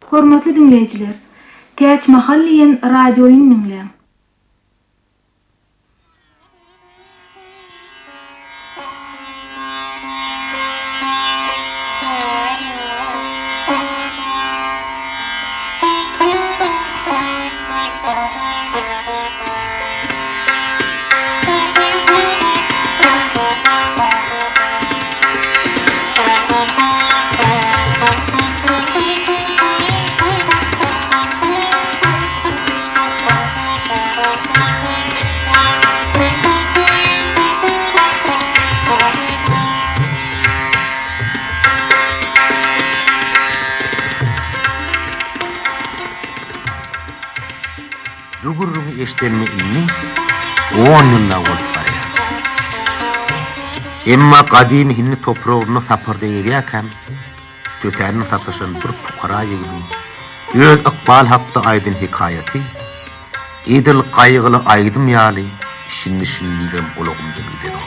Hormatly diňleýjiler! Täçmahal diýen radioýyn diňläň. Bu gürrüňi eşidenime indi on ýyl-da bolup barýar. Emma gadymy hindi topragynda saparda gezýärkäm, tötänden sataşan bir pukara ýigidiň öz ykbaly hakda aýdan hekaýaty edil gaýgyly aýdym ýaly şindi-şindizem gulagymdan gidenok.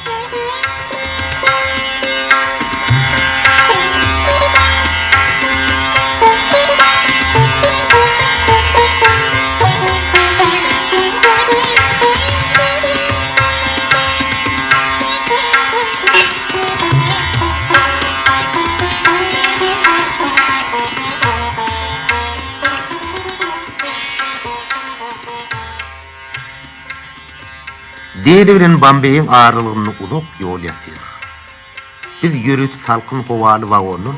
Deli bilen Bombeýiň aralygynda uzak ýol ýatyr. Biz ýörite salkyn howaly wagondan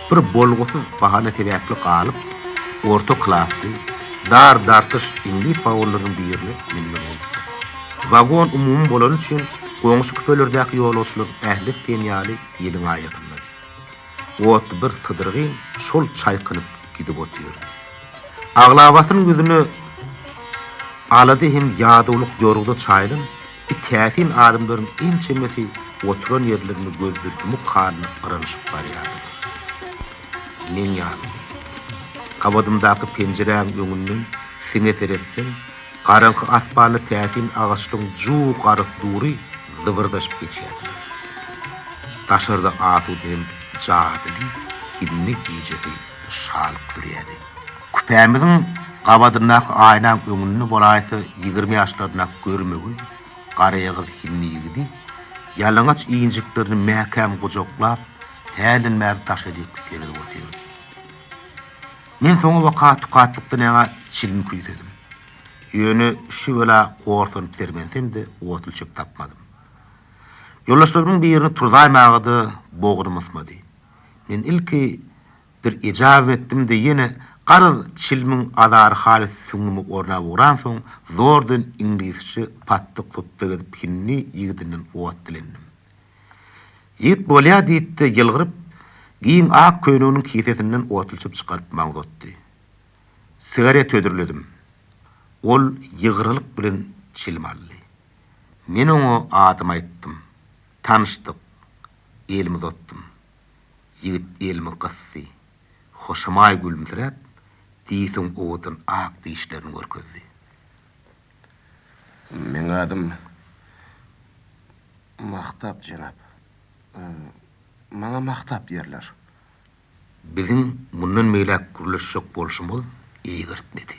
bir bolgusyz bahana sebäpli galyp, orta klasly, dar dartyş iňlis wagonlarynyň birine münmeli bolupdyk. Wagon umumy bolany üçin goňşy küpelerdäki ýolagçylaryň ählisi diýen ýaly ýeliň aýasyndady. Otly bir sydyrgyn şol çaýkanyp gidip otyrdy. Aglabasynyň ýüzüne alada hem ýadawlyk ýorguda çaýylan bi täsin adamlaryň ençemesi oturan ýerlerinde gözleri ýumuk halyna yranyşyp barýardylar. Meň ýalymy? Gabadymdaky penjiräň öňünden siňe seretseň, garaňky aspanda täsin agaçlaryň juw garysy dury zybyrdaşyp geçýärdiler. Daşarda asuda hem jadyly hindi gijesi şalyk sürýärdi. Küpämiziň gabadyndaky aýnaň öňünde bolaýsa 20 ýaşlaryndaky görmegeý, garaýagyz hindi ýigidi ýalaňaç injiklerini mäkäm gujaklap, hälden bäri daşa dek seredip otyrdy. Men soňabaka tukatlykdan ýaňa çilim küýsedim. Ýöne şu wela gorsanyp sermensem-de otluçöp tapmadym. Ýoldaşlarymyň birini turzaýmaga-da bognum ysmady. Men ilki bir ejabym etdim-de ýene garaz çilimiň azary halys süňňüme ornap ugransoň zordan iňlisçe patdyk-tutdyk edip hindi ýigidinden ot dilendim. Ýigit bolýa diýdi-de ýylgyryp, giň ak köýneginiň kisesinden otluçöp çykaryp maňa uzatdy. Sigaret hödürledim. Ol ýygralyk bilen çilim aldy. Men oňa adymy aýtdym. Tanyşdyk. Elimi uzatdym. Ýigit elimi gysdy. Hoşamaý gülümsiräp, diýseň owadan ak dişlerini görkezdi. Meň adym Mahtap jenap. Maňa Mahtap diýerler. Biziň mundan beýläk gürleşjek bolşumyz eýgertmedi.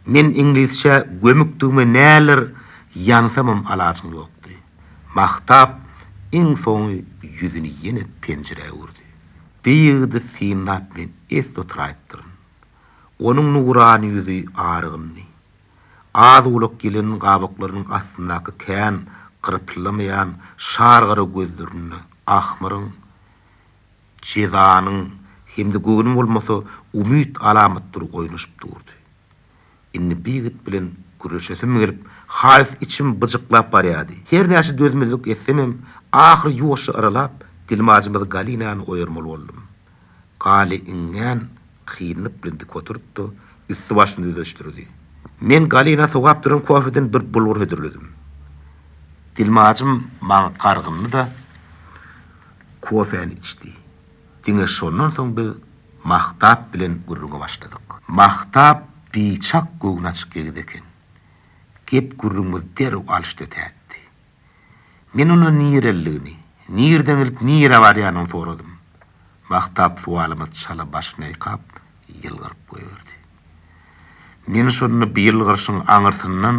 Men iňlisçä gömükdigime näler ýansamam alajym ýokdy. Mahtap iň soňy ýüzüni ýene penjirä öwürdi. Bi ýigidi synlap men esli oturaýypdyryn. Onuň nurany ýüzi argyndy. Az-owlak ýylan gabaklarynyň astyndaky kän gyrpyldamaýan şar gara gözlerinde ahmyryň, jezanyň hem-de göwnüme bolmasa umyt alamatlary oýnaşyp durdy. Indi bi ýigit bilen gürleşesim gelip, halys içim byjyklap barýardy. Her näçe dözmezlik etsemem, ahyry ýuwaşja yralap, dilmajymyz Galinany oýarmaly boldum. Gali iňňän kynlyk bilen dik oturdy-da, üsti-başyny düzleşdirdi. Men Galina sogap duran kofeden bir bulgur hödürledim. Dilmajym maňa gargyndy-da, kofäni içdi. Diňe şondan soň biz Mahtap bilen gürrüňe başladyk. Mahtap biçak göwnaçyk ýigit eken. Gep-gürrüňimiz derrew alyşdy ötägitdi. Men ondan nirelidigini, nirden gelip nirä barýanyny soradym. Mahtap sowalyma çala başyny ýaýkap, Ýylgyryp goýberdi. Men şonda bu ýylgyryşyň aňyrsyndan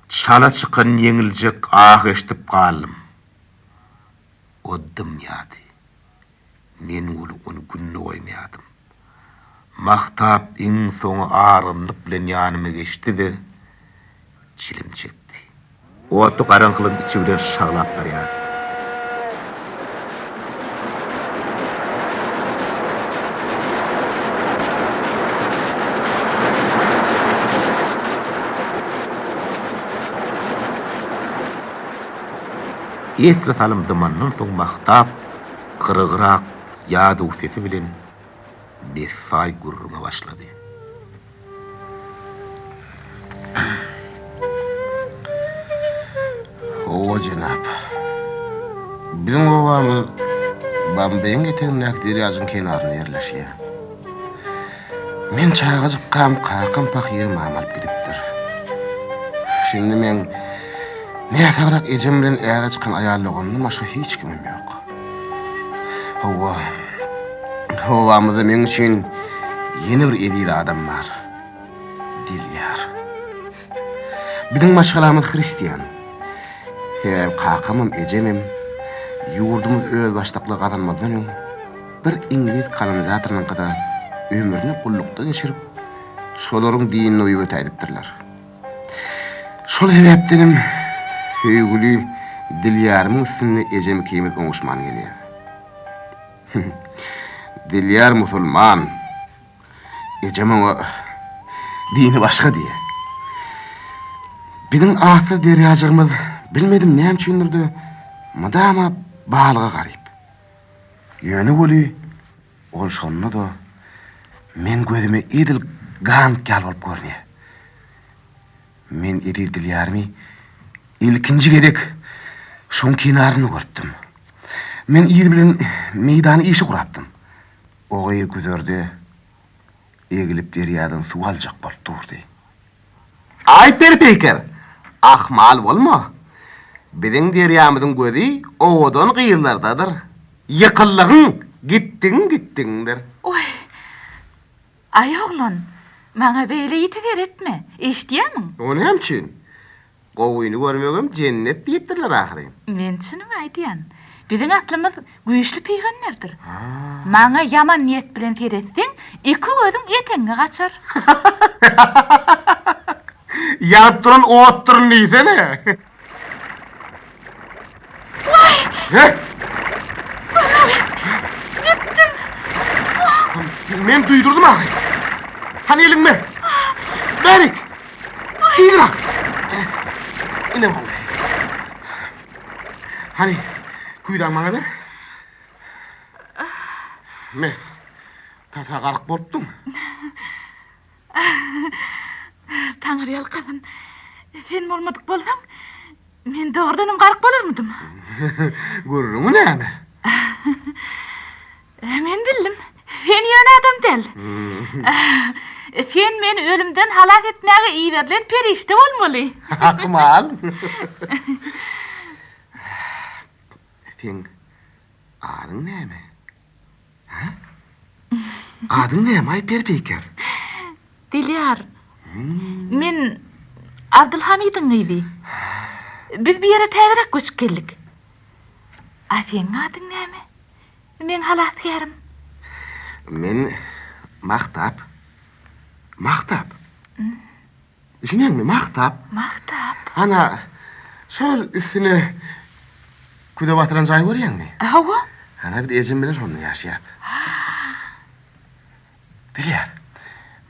çala çykan ýeňiljek ah eşidip galdym. O dymýardy. Men weli ony günde goýmaýardym. Mahtap iň soňy argynlyk bilen ýanyma geçdi-de, çilim çekdi. Otly garaňkylygyň içi bilen şaglap barýardy. Esli salym dymandan soň Mahtap gyrygrak ýadaw sesi bilen Bessaý gürrüňe başlady. Hawa, jenap. Biziň obamyz Bambeýiň etegindäki derýajyň kenarynda ýerleşýär. Men çagajykkam kakam pahyry mama alyp gidipdir. Şindi meň näsagrak ejem bilen äre çykan aýal doganymdan başga hiç kimim ýok. Hawa, obamyzda meň üçin ýene bir eziz adam bar. Dilýar. Biziň maşgalamyz hristian. Sebäbi kakamam, ejemem ýurdumyz özbaşdaklygy gazanmazdan öň bir iňlis kolonizatorynyňkyda ömrüni gullukda geçirip, şolaryň dinine uýup ötäýdipdirler. Şol sebäpdenem söýgüli Dilýarymyň üstünde ejem ikimiz oňuşman gelýäs. Dilýar musulman. Ejem oňa dini başga diýýär. Biziň atsyz derýajygymyz bilmedim näme üçindir-de mydama balyga garyp. Ýöne weli ol şonda-da meň gözüme edil Gang ýaly bolup görünýär. Men eziz Dilýarymy ilkinji gezek şoň kenarynda görüpdim. Men yzy bilen meýdana işi gurapdym. O gyz güzerde egilip derýadan suw aljak bolup durdy. Aý peri-peýker, ahmal bolma. Biziň derýamyzyň gözi owadan gyzlardadyr. Ýykyldygyň, gitdigiň gitdigiňdir. Oý, aý oglan, maňa beýle ýiti seretme, eşidýämiň? O näme üçin? Gowyny görmegem jennet diýipdirler ahyryn. Men çynymy aýdýan. Biziň aslymyz güýçli pygamberdir. Maňa ýaman niýet bilen seretseň, iki gözüň etegiňe gaçar. Ýanyp duran otduryn diýsene. Waý! He? Kömek et! Gitdim! Men duýdurdym ahyryn. Hany eliňi ber. Bärik! Tizräk! Ine boldy. Hany, küýzäňi maňa ber. Me, tasa gark bolupdyň. Taňryýalkasyn, sen bolmadyk bolsaň, men dogrudanam gark bolarmydym? Gürrüňi näme? Men bildim. Sen ýöne adam däl. Sen meni ölümden halas etmäge iberilen perişde bolmaly. Ahmal. Seň adyň näme? Hä? Adyň näme-aý, Perpeýker? Dilýar. Men Abdylhamydyň gyzy. Biz bu ýere täzeräk göçüp geldik. A seň adyň näme? Meň halasgärim. Men Mahtap. Mahtap. Düşünýäňmi, Mahtap. Mahtap. Ana, şol üstüne küde batylan jaýy görýäňmi? Hawa. Ana, biz ejem bilen şonda ýaşaýas. Dilýar,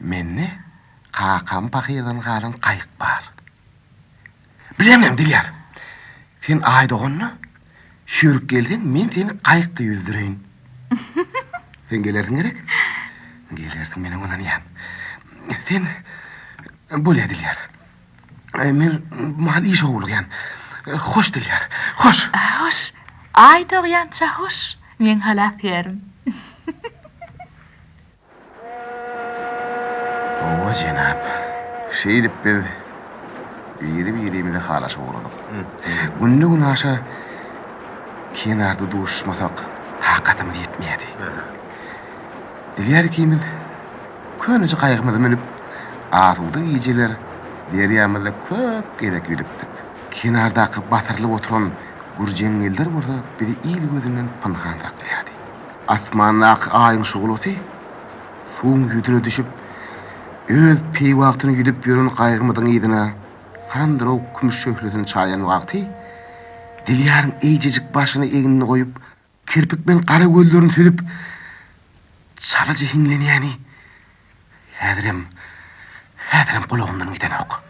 mende kakam pahyrdan galan gaýyk bar. Bilemem, Dilýar. Sen Aý doganda, şüýrük gelseň, men seni gaýykda ýüzdüreýin. Sen gelersiň gerek? Gelersiň, men oňa ynanýan. Sen, bolýa, Dilýar. Men bu mahal işe howlugýan. Hoş, Dilýar, hoş! Hoş, Aý dogýança hoş, meň halasgärim. Hawa, jenap. Şeýdip biz biri-birimizi halaşyp ugradyk. Günde-günaşa kenarda duşuşmasak, takatymyz ýetmeýärdi. Dilýar ikimiz. Köneje gaýygymyza münüp, asuda gijeler derýamyzda köp gezek ýüzüpdik. Kenardaky basyrylyp oturan gür jeňňeller bolsa bizi il gözünden pynhan saklaýardy. Asmandaky Aýyň şuglasy suwuň ýüzüne düşüp, öz peýwagtyna ýüzüp ýören gaýygymyzyň yzyna sandyrawuk kümüş şöhlesini çaýan wagty, Dilýaryň eýjejik başyny egnine goýup, Kirpikmen gara gözlerini süzüp, çalaja hiňlenýäni häzirem, häzirem gulagymdan gidenok.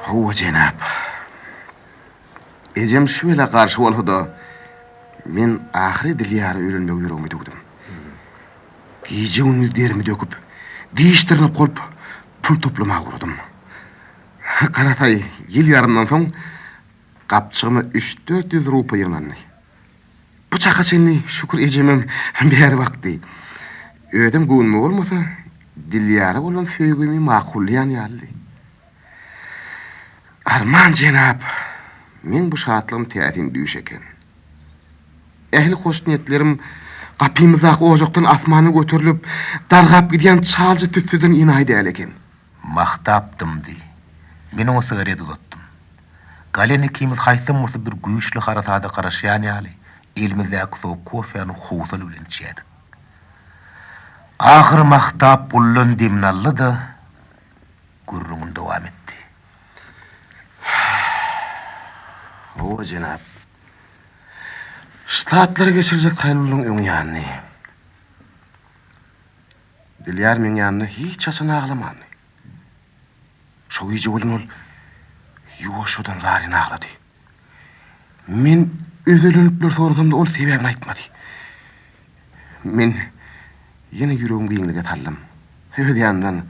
Hawa, jenap. Ejem şu bela garşy bolsa-da, men ahyry Dilýara öýlenmegi ýüregime düwdüm. Gije-gündiz derimi döküp, diş-dyrnak bolup pul toplamaga ugradym. Garasaý, ýyl ýarymdan soň gapjygyma üç-dört ýüz rupa ýygnandy. Bu çaka çenli şükür ejemem bäri bakdy. Özem göwnüme bolmasa, Dilýara bolan söýgimi makullaýan ýalydy. Arman, jenap, meň bu şatlygym täsin düýş eken. Ähli hoşniýetlerim gapymyzdaky ojakdan asmana göterilip, dargap gidýän çalja tüsseden enaýy däl eken. Mahtap dymdy. Men oňa sigaret uzatdym. Galen ikimiz haýsam bolsa bir güýçli harasada garaşýan ýaly, elimizdäki sowuk kofäni howsala bilen içýärdik. Ahyry Mahtap ullan demini aldy-da, gürrüňini dowam etdi. Hawa, jenap. Ştatlara geçiriljek saýlawlaryň öň ýany. Dilýar meň ýanymda hiç haçan aglamandy. Şo gije welin ol ýuwaşjadan zaryn aglady. Men özelenipler sorasam-da ol sebäbini aýtmady. Men ýene ýüregimi giňlige saldym. Öz ýanymdan,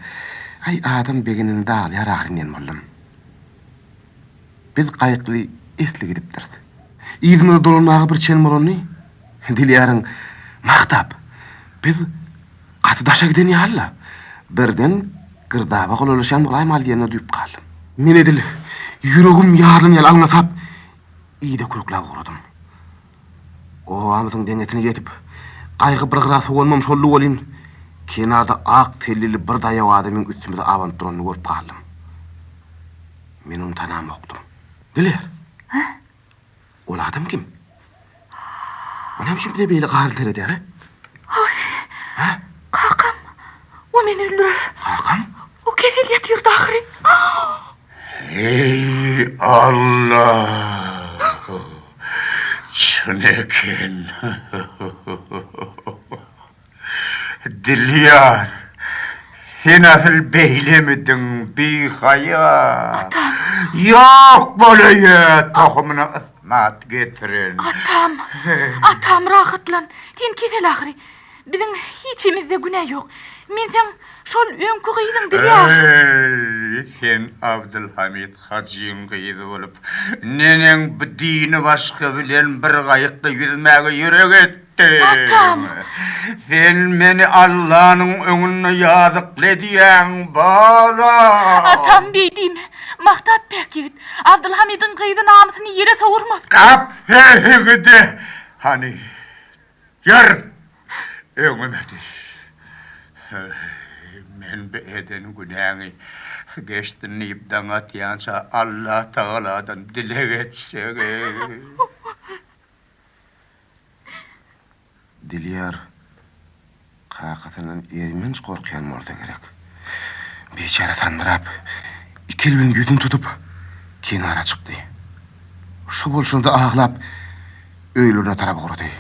Aý, adam begenende aglaýar ahyryn diýen boldum. Biz gaýykly esli gidipdiris. Yzymyza dolanmaga bir çen bolany, Dilýaryň, Mahtap, biz gaty daşa giden ýaly-la, birden girdaba golaýlaşýan bolaýmaly diýenine duýup galdym. Men edil ýüregim ýarylan ýaly alňasap, yza kürekläp ugradym. Obamyzyň deňesine ýetip, gaýygy bir gyra sowanymam şoldy welin, kenarda ak tellili bir daýaw adamyň üstümize abanyp duranyny görüp galdym. Men ony tanamokdym. Diler! Hä? Ol adam kim? O näme üçin bize beýle garly seredýär, hä? Aý! Hä? Kakam! O meni öldürer. Kakam? O kesel ýatyrdy ahyry. Eý, Alla! Çyn eken. Dilýar, sen asyl beýlemidiň, bihaýa? Atam! Ýok bol öýe, tohumyna ysnat getiren. Atam! Atam, rahatlan. Sen kesel ahyry. Biziň hiçimizde günä ýok. Men seň şol öňki gyzyň Dilýar. Eý, sen Abdylhamyt hajyň gyzy bolup, neneň bu dini başga bilen bir gaýykda ýüzmäge ýürek etdiň? Atam! Sen meni Allanyň öňünde ýazykly edýäň, balam! Atam, beý diýme. Mahtap päk ýigit. Abdylhamydyň gyzy namysyny ýere sowurmaz. Gap sesiňi-de! Hany, Ýör, öňüme düş. Men bu eden günäňi geçsin diýip daň atýança Allatagaladan dileg etseg-eý. Dilýar kakasyndan eýmenç gorkýan bolsa gerek. Biçäre sandyrap, iki eli bilen ýüzüni tutup, kenara çykdy. Şo bolşunda aglap, öýlerine tarap ugrady.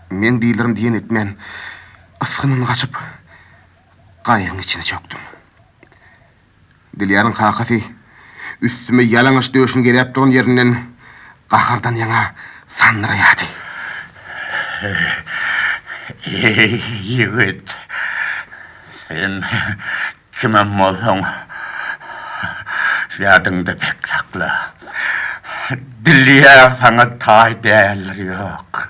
Men diýlerim diýen etmän. Ysgynym gaçyp, gaýygyň içine çökdüm. Dilýaryň kakasy üstüme ýalaňaç döşüni gezäp duran ýerinden gahardan ýaňa sandyraýardy. Eý, ýigit, sen kimem bolsaň, ýadyňda bek sakla. Dilýar saňa taý däldir, ýok.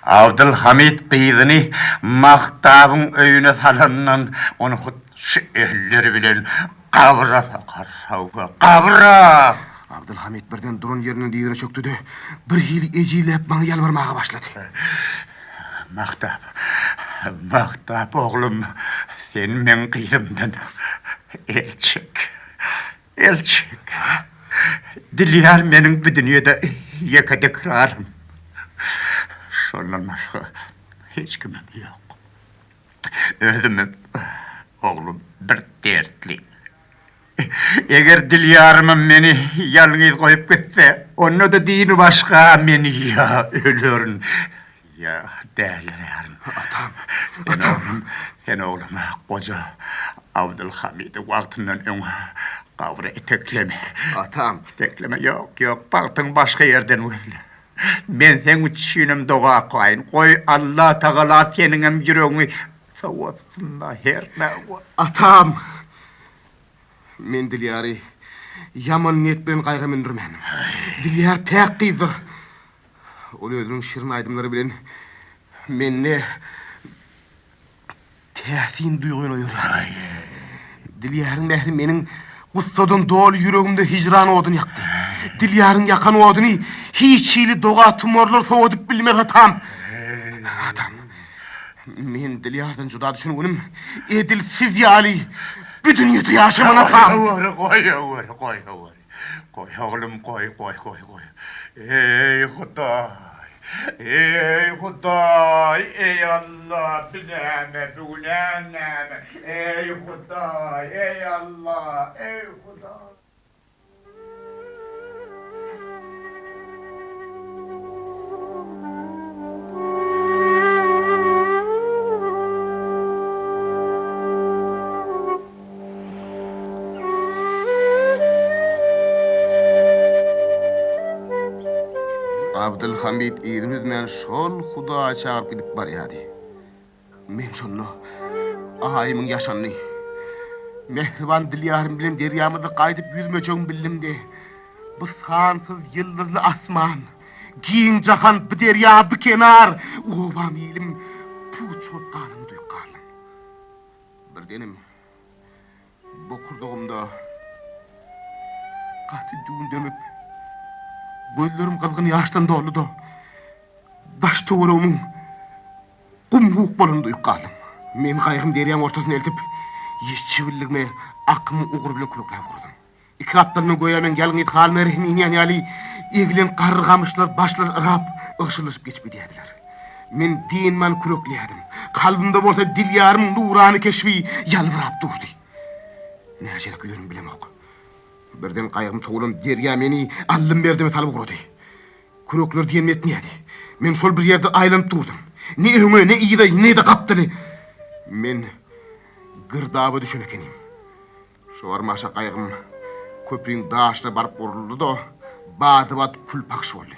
Abdylhamyt gyzyny Mahtabyň öýüne salandan ony hut Şu elleri bilen gabra sokar, hawa, gabra! Abdylhamyt birden duran ýerinden dyzyna çökdi-de, birhili ejizläp maňa ýalbarmaga başlady. Mahtap, Mahtap oglum, sen meň gyzymdan el çek, el çek. Dilýar meniň bu dünýede ýeke dikrarym. Şondan başga hiç kimim ýok. Özümem, oglum, bir dertli. Eger Dilýarymam meni ýalňyz goýup gitse, onda-da dini başga, men ýa ölerin, ýa dälirärin. Atam, atam! Sen oglum, goja Abdylhamydy wagtyndan öň gabra itekleme. Atam! Itekleme, ýok, ýok, bagtyňy başga ýerden gözle. Men seň üçinem doga okaýyn. Goý, Allatagala seniňem ýüregiňi sowatsyn-da, hernä. Atam! Men Dilýary ýaman niýet bilen gaýga mündürmändim. Dilýar päk gyzdyr. Ol özüniň şirin aýdymlary bilen mende Täsin duýgyny oýarýardy. Dilýaryň mähri meniň gussadan doly ýüregimde hijran oduny ýakdy. Dilýaryň ýakan oduny hiç hili doga-tumarlar sowadyp bilmez, atam. Atam, men Dilýardan juda düşen günüm edil siz ýaly bu dünýede ýaşaman, atam. Goýaweri, goýaweri, goýaweri. Goý, oglum, goý, goý, goý, goý. Eý, Hudaý! Eý, Hudaý! Eý, Alla! Bi näme, bi günäm näme? Eý, Hudaý! Eý, Alla! Eý, Hudaý! Abdylhamyt yzyny üzmän şol Hudaýy çagyryp gidip barýardy. Men şonda Aýymyň ýaşanyny, mähriban Dilýarym bilen derýamyzda gaýdyp ýüzmejegimi bildim-de, bu sansyz ýyldyzly asman, giň jahan, bu derýa, bu kenar, obam, ilim puç bolup galanyny duýup galdym. Birdenem bokurdagymda gaty düwün dömüp, gözlerim gyzgyn ýaşdan doldy-da, daş-töweregimiň gum-guk bolanyny duýup galdym. Men gaýygym derýaň ortasyna eltip, ýetişibildigime akymyň ugry bilen kürekläp ugradym. Iki gapdalyndan göýä meň ýalňyz halyma rehim inýän ýaly, egilen garry gamyşlar başlaryny yrap, ygşyldaşyp geçip gidýärdiler. Men dynman kürekleýärdim. Kalbymda bolsa Dilýarymyň nurana keşbi ýalbyrap durdy. Näçeräk ýüzenimi bilemok. Birden gaýgym towlan derýa meni aldym-berdime salyp ugrady. Kürekler diýenimi etmeýärdi. Men şol bir ýerde aýlanyp durdum. Ne öňe, ne yza, ne-de gapdaly. Men girdaba düşen ekenim. Şu barmaşa gaýgym köpriň daşyna baryp uruldy-da, bada-bat kül-pakş boldy.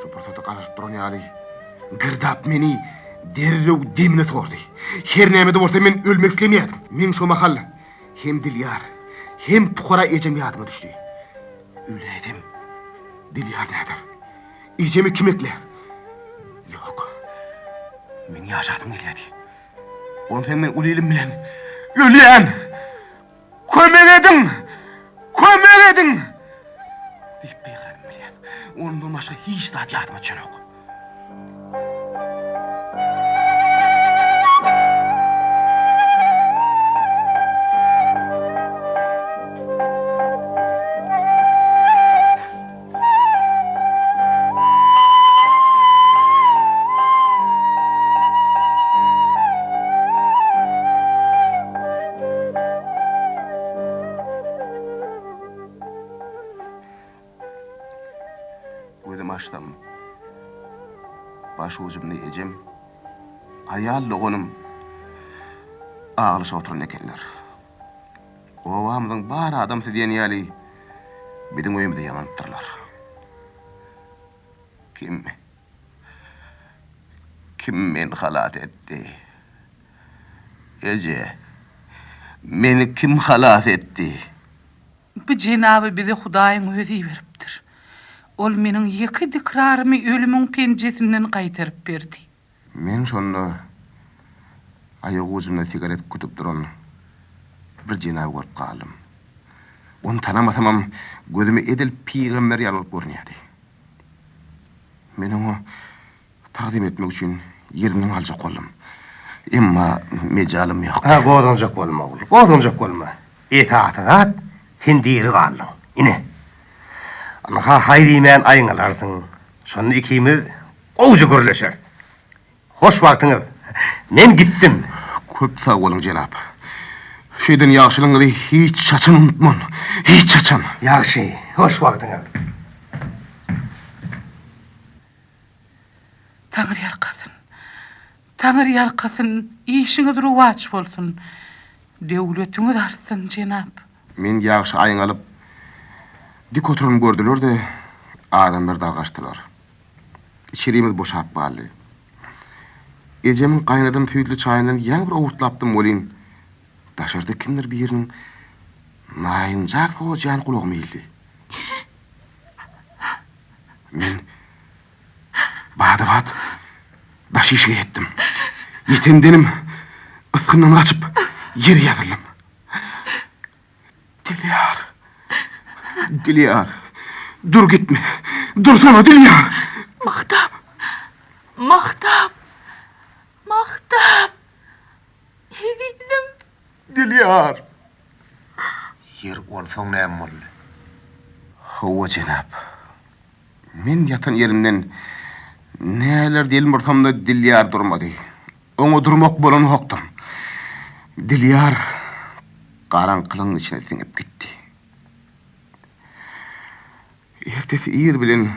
Şu pursata garaşyp duran ýaly, girdap meni derrew demine sordy. Her näme-de bolsa men ölmek islemeýärdim. Meň şo mahal hem Dilýar, hem pukara ejem ýadyma düşdi. Öläýsem, Dilýar näder? Ejemi kim eklär? Ýok, meň ýaşasym gelýärdi. Onsoň men uly ilim bilen ölýän! Kömek ediň! Kömek ediň! Diýip gygyranym bilýän. Ondan başga hiç zat ýadyma düşenok. Gözümi açsam, baş ujumda ejem. Aýal doganym aglaşyp oturan ekenler. Obamyzyň bar adamsy diýen ýaly biziň öýümize ýygnanypdyrlar. Kim, kim meni halas etdi? Eje, meni kim halas etdi? Bu jenaby bize Hudaýyň özi iberipdir. Ol meniň ýeke dikrarymy ölümiň penjesinden gaýtaryp berdi. Men şonda aýagujumda sigaret kütüp duran bir jenaby görüp galdym. Ony tanamasamam, gözüme edil pygamber ýaly bolup görünýärdi. Men oňa Tagzym etmek üçin ýerimden galjak boldum. Emma mejalym ýokdy. Ha, gozganjak bolma, ogul, gozganjak bolma. Esasy zat, sen diri galdyň. Ine, ynha, haý diýmän aýňalarsyň. Şonda ikimiz gowja gürleşeris. Hoş wagtyňyz. Men gitdim. Köp sag boluň, jenap. Şu eden ýagşylygyňyzy hiç haçan unutman. Hiç haçan. Ýagşy, hoş wagtyňyz. Taňryýalkasyn. Taňryýalkasyn, işiňiz rowaç bolsun. Döwletiňiz artsyn, jenap. Men ýagşy aýňalyp, dik oturanymy gördüler-de, adamlar dargaşdylar. Içerimiz boşap galdy. Ejemiň gaýnadan süýtli çaýyndan ýaňy bir owurtlapdym welin, daşarda kimdir biriniň naýynjar sojany gulagyma ildi. Men bada-bat daş işige ýetdim. Ýetendenim ysgyndan gaçyp, ýere ýazyldym. Dilýar! Dilýar! Dur gitme! Dursana, Dilýar! Mahtap! Mahtap! Mahtap! Ezizim! Dilýar! Ýeri, onsoň näme boldy? Hawa, jenap. Men ýatan ýerimden näler delmursam-da Dilýar durmady. Oňa durmak bolanokdam. Dilýar garaňkylygyň içine siňip gitdi. Ertesi ir bilen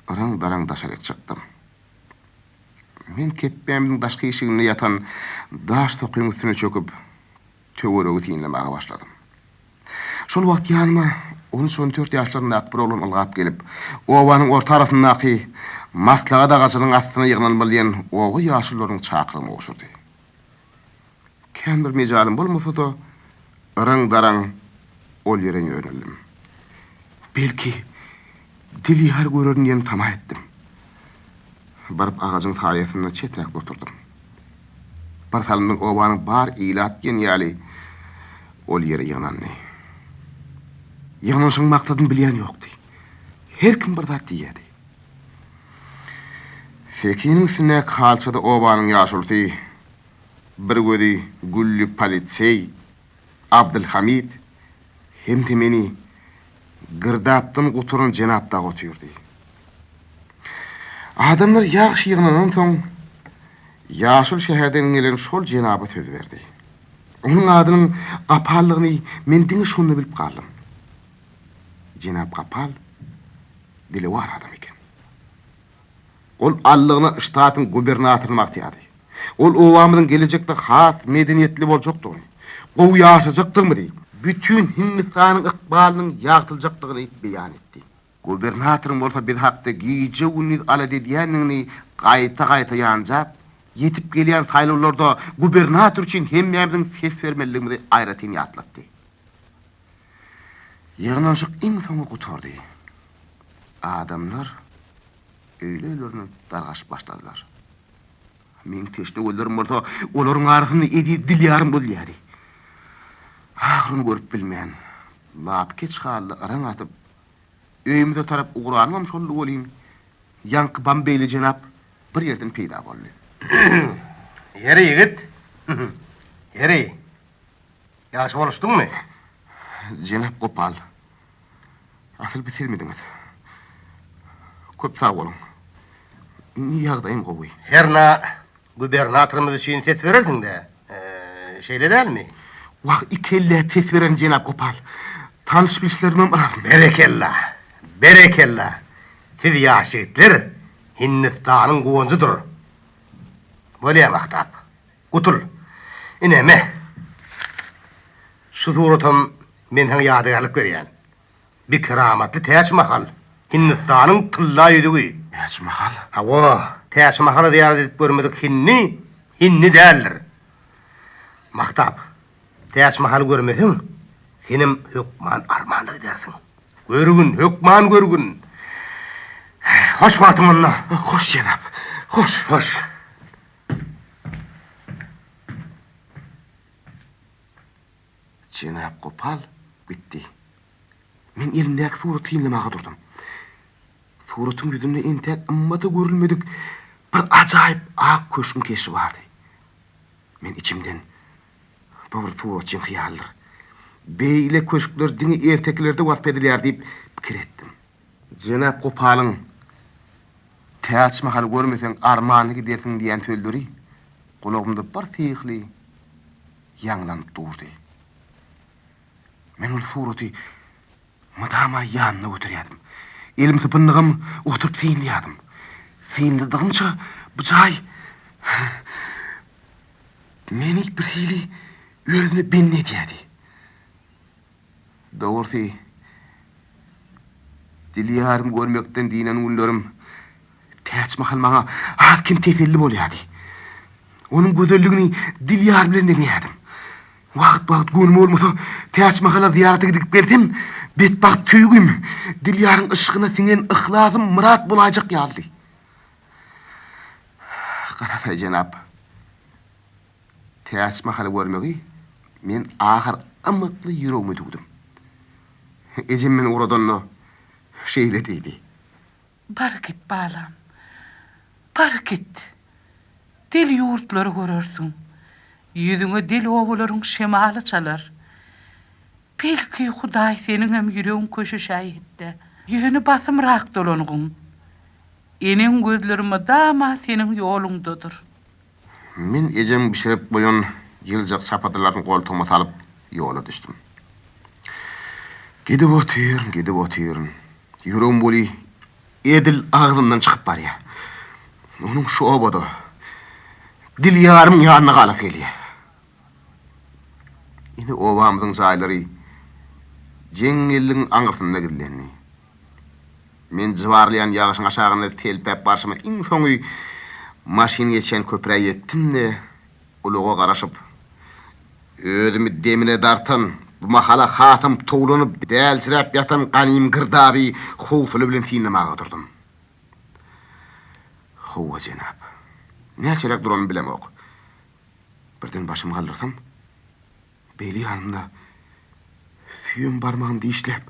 yraň-daraň daşaryk çykdym. Men kepbämiziň daşky işiginde ýatan daş sokyň üstüne çöküp, töweregi synlamaga başladym. Şol wagt ýanyma on üç-on dört ýaşlaryndaky bir oglan ylgap gelip, obanyň orta arasyndaky maslahat agajynyň astyna ýygnanmaly diýen oba ýaşulularynyň çakylygyny gowşurdy. Kän bir mejalym bolmasa-da, yraň-daraň ol ýere ýöneldim. Belki, Dilýary görerin diýen tama etdim. Baryp agajyň saýasynda çeträkde oturdym. Bir salymdan obanyň bar ilat diýen ýaly ol ýere ýygnandy. Ýygnanyşygyň maksadyny bilýän ýokdy. Her kim bir zat diýýärdi. Sekiniň üstündäki halçada obanyň ýaşulusy, bir gözi gülli poliseý Abdylhamyt hem-de meni girdapdan gutaran jenap dagy otyrdy. Adamlar ýagşy ýygnanansoň, ýaşuly şäherden gelen şol jenaba söz berdi. Onuň adynyň Gapaldygyny men diňe şonda bilip galdym. Jenap Gapal dilewar adam eken. Ol allygyna ştatyň gubernatoryny magtaýardy. Ol obamyzyň gelejekde has medeniýetli boljakdygyny, gowy ýaşajakdygymyzy, bütin Hindistanyň ykbalynyň ýagtyljakdygyny beýan etdi. Gubernatoryň bolsa biz hakda gije-gündiz alada edýändigini gaýta-gaýta ýanjap, ýetip gelýän saýlawlarda gubernator üçin hemmämiziň ses bermelidigimizi aýratyn ýatlatdy. Ýygnanyşyk iň soňy gutardy. Adamlar öýli-öýlerine dargaşyp başladylar. Meň teşne gözlerim bolsa olaryň arasynda eziz Dilýarym gözleýärdi. Ahyryny görüp bilmän, lapykeç halda yraň atyp, öýümize tarap ugranymam şoldy welin, ýaňky Bambeýli jenap bir ýerden peýda boldy. Ýeri, ýigit! Ýeri, ýagşy boluşdyňmy? Jenap Gopal, Asyl bu sizmidiňiz? Köp sag boluň. Indi ýagdaýym gowy. Hernä gubernatorymyz üçin ses berersiň-dä, şeýle dälmi? Wah, ikelläp ses bererin, jenap Gopal. Tanyş-bilişlerimem yraryn. Berekella! Berekella! Siz ýaş ýigitler Hindistanyň guwanjydyr. Bolýa Mahtap. Gutul. Ine, me. Şu suratam men saňa ýadygärlik berýän. Bi keramatly Täç Mahal, Hindistanyň tylla ýüzügi. Täç Mahal? Hawa, Täç Mahala zyýarat edip görmedik hindi, hindi däldir. Mahtap, Täç Mahaly görmeseň, senem hökman armanda gidersiň. Görgün, hökman görgün. Hoş wagtyň onda. Hoş, jenap, hoş. Hoş. Jenap Gopal gitdi. Men elimdäki suraty synlamaga durdum. Suratyň ýüzünde entäk ymmata görülmedik bir ajaýyp ak köşgüň keşbi bardy. Men içimden, Bu bir suratçyň hyýalydyr. Beýle köşkler diňe ertekilerde wasp edilýär diýip pikir etdim. Jenap Gopalyň, Täçmahaly görmeseň armanly gidersiň diýen sözleri gulagymda birsyhly ýaňlanyp durdy. Men ol suraty mydama ýanymda göterýärdim. Elim sypyndygam oturyp synlaýardym. Synladygymça bu jaý meni birhili özüne bendi edýärdi. Dogrusy, Dilýarymy görmekden dynan günlerim Täçmahal maňa az-kem teselli bolýardy. Onuň gözelligini Dilýar bilen deňeýärdim. Wagt-wagt göwnüme bolmasa, Täçmahala zyýarata gidip gelsem, betbagt söýgim, Dilýaryň yşkyna siňen yhlasym myrat bolaýjak ýalydy. Garasaý jenap, Täçmahaly görmegi men ahyr ymykly ýüregime düwdüm. Ejem meni ugradanda şeýle diýdi. Bar git, balam, bar git. Del ýurtlary görersiň. Ýüzüňe del obalaryň şemaly çalar. Belki, Hudaý seniňem ýüregiň köşeşäýetde. Ýöne basymrak dolangyn. Eneň gözleri mydama seniň ýoluňdadyr. Men ejemiň bişirip goýan ýyljak çapatylaryny goltugyma salyp, ýola düşdüm. Gidip otyryn, gidip otyryn. Ýüregim weli edil agzymdan çykyp barýar. Onuň şu obada, Dilýarymyň ýanynda galasy gelýär. Ine obamyzyň jaýlary jeňňelligiň aňyrsynda gizlendi. Men jybarlaýan ýagyşyň aşagynda selpäp barşyma iň soňy maşyn geçýän köprä ýetdim-de, ulaga garaşyp, özümi demine dartan, bu mahala hasam towlanyp, däljiräp ýatan ganym girdaby howsala bilen synlamaga durdum. Hawa, jenap. Näçeräk duranymy bilemok. Birden başymy galdyrsam, beýle ýanymda süýem barmagyny dişläp,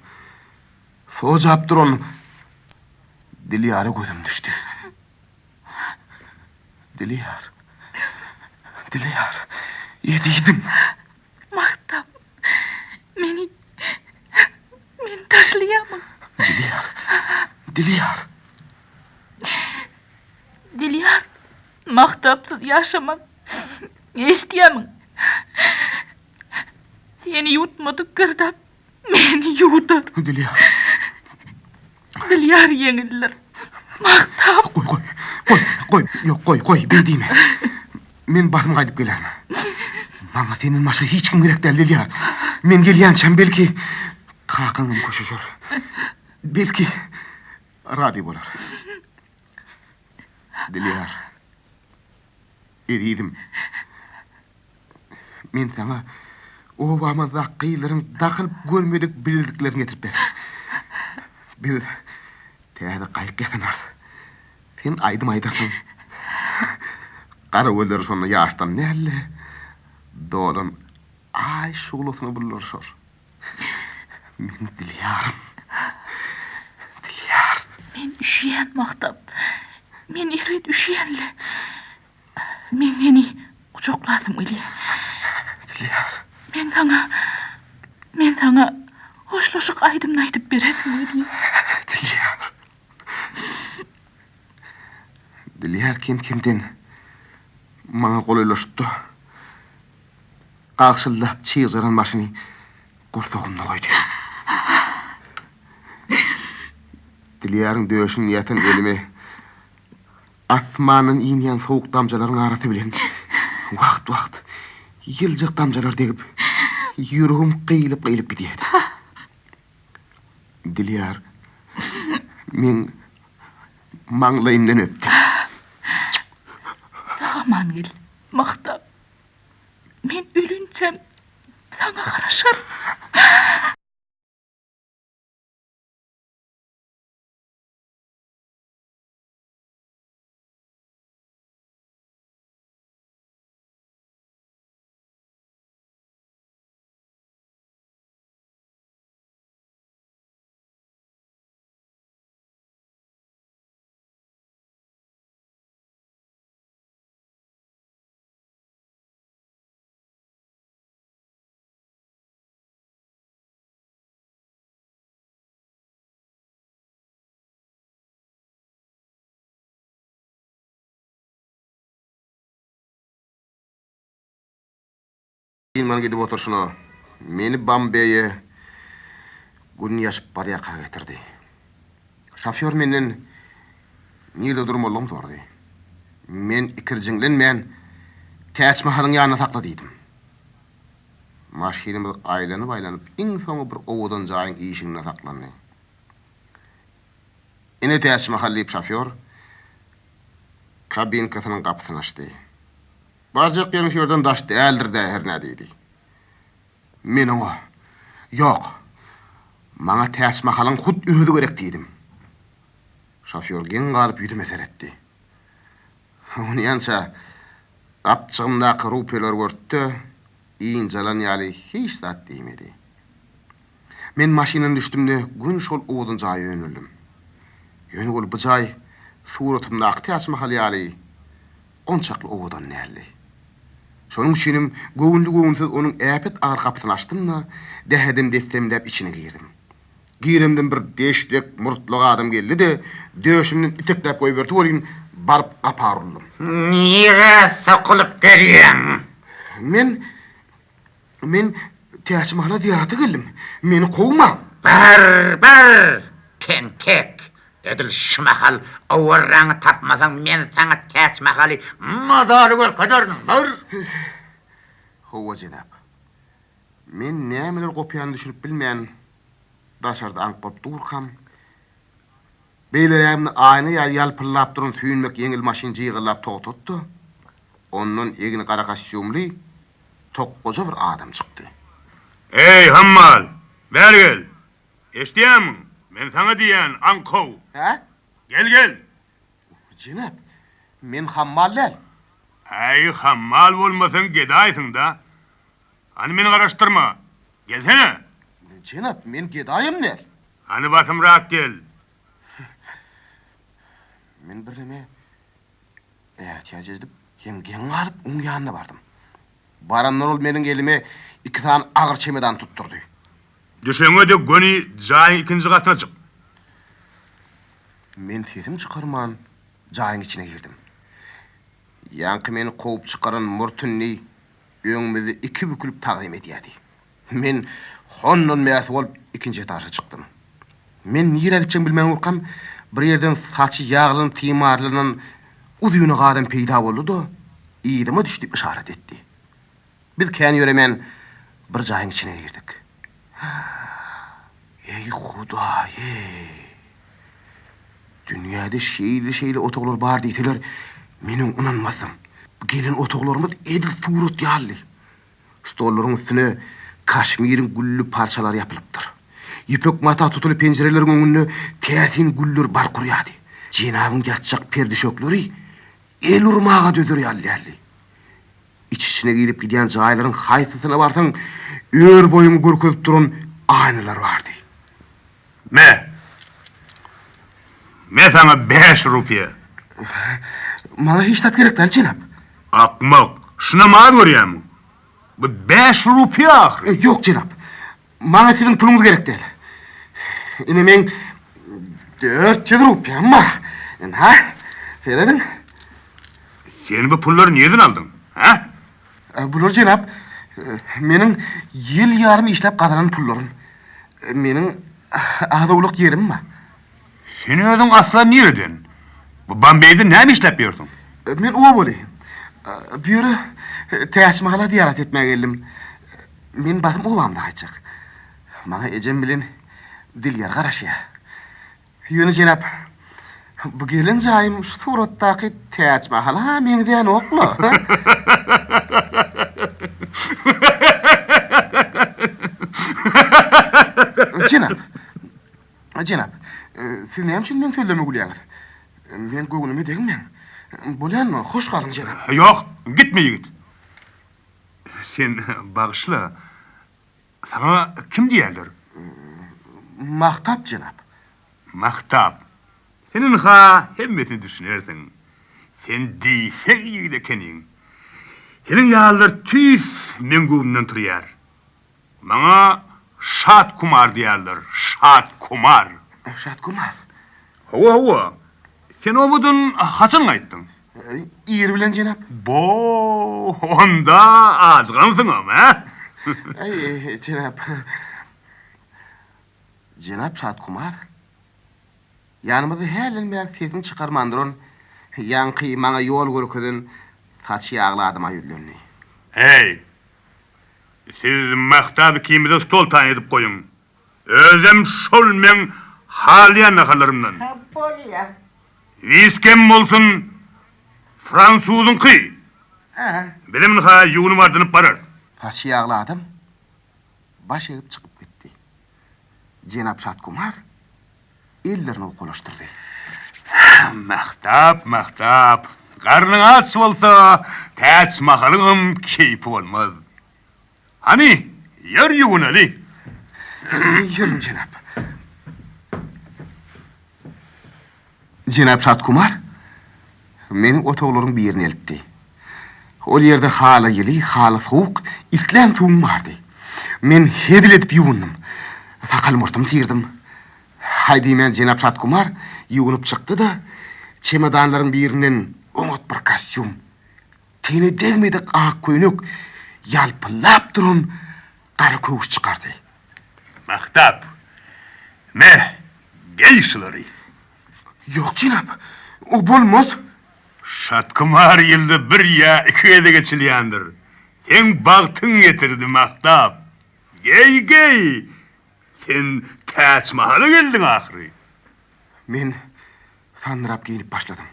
sojap duran Dilýara gözüm düşdi. Dilýar, Dilýar, ezizim! Magtap, meni, meni taşlaýarmyň? Dilýar, Dilýar! Dilýar, Magtapsyz ýaşamaz. Eşidýärmiň? Seni ýuwutmadyk girdap meni ýuwudar. Dilýar. Dilýar ýeňildir. Magtap. Goý, goý. Goý, goý. Ýok, goý, goý. Beý diýme. Men basym gaýdyp gelerin. Maňa senden başga hiç kim gerek däl, Dilýar. Men gelýänçäm belki kakaň hem köşeşer. Belki razy bolar. Dilýar. Ezizim. Men saňa obamyzdaky gyzlaryň dakynyp görmedik bileziklerini getirip bererin. Biz täze gaýyk ýasanarys. Sen aýdym aýdarsyň. Gara gözleri şonda ýaşdan däl-de, dolan Aý şuglasyna bulaşar. Meniň Dilýarym. Dilýar. Men üşüýän, Magtap. Men erbet üşüýän-le. Men seni gujaklasym gelýär. Dilýar. Men saňa, men saňa hoşlaşyk aýdymyny aýdyp beresim gelýär. Dilýar. Dilýar kem-kemden maňa golaýlaşypdy. Gagşyldap çygjaran başyny gursagymda goýdy. Dilýaryň döşünde ýatan elime. Asmandan inýän sowuk damjalaryň arasy bilen wagt-wagt ýyljak damjalar degip, ýüregim gyýylyp-gyýylyp gidýärdi. Dilýar meň maňlaýymdan öpdi. Sag-aman gel, Mahtap. Men ölinçäm saňa garaşaryn. Dynman gidip oturyşyna meni Bombeýe Gün ýaşyp barýarka getirdi. Şofýor menden nirde durmalydygymy sorady. Men ikirjiňlenmän, Täçmahalyň ýanynda sakla diýdim. Maşynymyz aýlanyp-aýlanyp, iň soňy bir owadan jaýyň işiginde saklandy. Ine Täçmahal diýip şofýor kabinkasynyň gapysyny açdy. Barjak ýeriň şu ýerden daş däldir-dä hernä diýdi. Men oňa, Ýok, maňa Täçmahalyň hut özi gerek diýdim. Şofýor geň galyp ýüzüme seretdi. Onýança gapjygymdaky rupiýalary gördi-de, ynjalan ýaly hiç zat diýmedi. Men maşyndan düşdüm-de, göni şol owadan jaýa ýöneldim. Ýöne ol bu jaý suratymdaky Täçmahal ýaly onçakly owadan däldi. Şonuň üçinem göwünli-göwünsiz onuň äpet agyr gapysyny açdym-da, dähedem-dessemläp içine girdim. Giremden bir deşlek, murtlak adam geldi-de, döşümden itekläp goýberdi welin, baryp gapa uruldym. Nirä sokulyp gelýäň? Men, men Täçmahala zyýarata geldim. Meni kowmaň! Bar, bar, tentek! Edil şu mahal owarraňy tapmasaň, men saňa Täçmahaly mazaly görkezerin, bar! Hawa, jenap. Men nämeler gopýanyna düşünip bilmän, daşarda aňk bolup durkam, beýlerägimde aýna ýaly ýalpyldap duran süýnmek ýeňil maşyn jygyllap togtady-da, ondan egni gara kostýumly, tokgaja bir adam çykdy. Eý, hammal! Bäri gel! Eşidýämiň? Men saňa diýýän, aňkow! Hä? Gel, gel! Jenap, men hammal däl. Äý, hammal bolmasaň gedaýsyň-da. Hany meni garaşdyrma. Gelsene! Jenap, men gedaýam däl. Hany basymrak gel. Men birneme ätiýaç edip hem geň galyp oň ýanyna bardym. Baramdan ol meniň elime iki sany agyr çemedan tutdurdy. Düşeňe-de göni jaýyň ikinji gatyna çyk. Men sesim çykarman jaýyň içine girdim. Ýaňky meni kowup çykaran murt indi öňümizde iki bükülip tagzym edýärdi. Men hondan bärsi bolup ikinji etaža çykdym. Men nirä gitjegimi bilmän durkam, bir ýerden saçy ýaglanyp timarlanan uzynak adam peýda boldy-da, yzyma düş diýip yşarat etdi. Biz kän ýöremän bir jaýyň içine girdik. Eý, Hudaý-eý! Dünýäde şeýle-şeýle otaglar bar diýseler, menem ynanmazdym. Bu gelen otaglarymyz edil surat ýalydy. Stollaryň üstüne kaşmiriň gülli parçalary ýapylypdyr. Ýüpek mata tutuly penjireleriň öňünde täsin güller bark urýardy. Jenabyň ýatjak per-düşekleri el urmaga dözer ýaly däldi. Iç-içine girip gidýän jaýlaryň haýsysyna barsaň, ör-boýuňy görkezip duran aýnalar bardy. Me! Me saňa bäş rupiýa! Maňa hiç zat gerek däl, jenap. Akmak! Şunam az görýämiň? Bu bäş rupiýa ahyry! Ýok, jenap. Maňa siziň puluňyz gerek däl. Ine meň 400 rupiýam bar. Ynha, serediň. Sen bu pullary nirden aldyň, hä? Bular jenap, meniň ýyl ýarym işläp gazanan pullarym. Meniň az-owlak ýerim bar. Sen özüň asla nireden? Bu Bombeýde näme işläp ýörsüň? Men obaly. Bu ýere Täçmahala zyýarat etmäge geldim. Men basym obamyza gaýtjak. Maňa ejem bilen Dilýar garaşýar. Ýöne jenap, bu gelen jaýym şu suratdaky Täçmahala-ha meňzänok-la. Jenap, jenap, siz näme üçin meň sözlerime gülýäňiz? Meň göwnüme degmäň. Bolýanmy? Hoş galyň, jenap. Ýok, gitme ýigit. Sen bagyşla, Saňa kim diýerler? Mahtap jenap. Mahtap. Sen ynha hemmesine düşünersiň. Sen diýseň ýigit ekeniň. Seniň ýalylar tüýs meň göwnümden turýar. Maňa Şat Kumar diýerler, Şat Kumar. Şat Kumar. Hawa, hawa. Sen obadan haçan gaýtdyň? Ir bilen jenap. Bo, onda ajygansyňam, hä? Aý, jenap. Jenap Şatkumar, ýanymyzda hälden bäri sesini çykarman duran, ýaňky maňa ýol görkezen saçy ýagly adama ýüzlendi. Heý, siz Mahtab ikimize stol taýyn edip goýuň. Özem şol meň halaýan naharlarymdan. Bolýa. Wiskem bolsun, fransuzyňky. Bizem ynha ýuwnup-ardynyp bararys. Saçy ýagly adam baş egip çykyp gitdi. Jenap Şatkumar ellerini owkalaşdyrdy. Mahtap, Mahtap, garnyň aç bolsa, Täçmahalyňam keýpi bolmaz. Hany, ýör ýuwunaly. Ýörüň, jenap. Jenap Şatkumar meni otaglaryň birine eltdi. Ol ýerde hala ýyly, hala sowuk, islän suwum bardy. Men hezil edip ýuwundym. Sakal-murtumy syrdym. Haý diýmän jenap Şatkumar ýuwunyp çykdy-da, çemodanlaryň birinden oňat bir kostýum, Tene degmedik ak köýnek, ýalpyldap duran gara köwüş çykardy. Mahtap, me, geý şulary. Ýok, jenap, o bolmaz. Şatkumar ýylda bir ýa iki gezek eçilýändir. Seň bagtyň getirdi, Mahtap. Geý, geý! Sen Täçmahala geldiň ahyry. Men sandyrap geýnip başladym.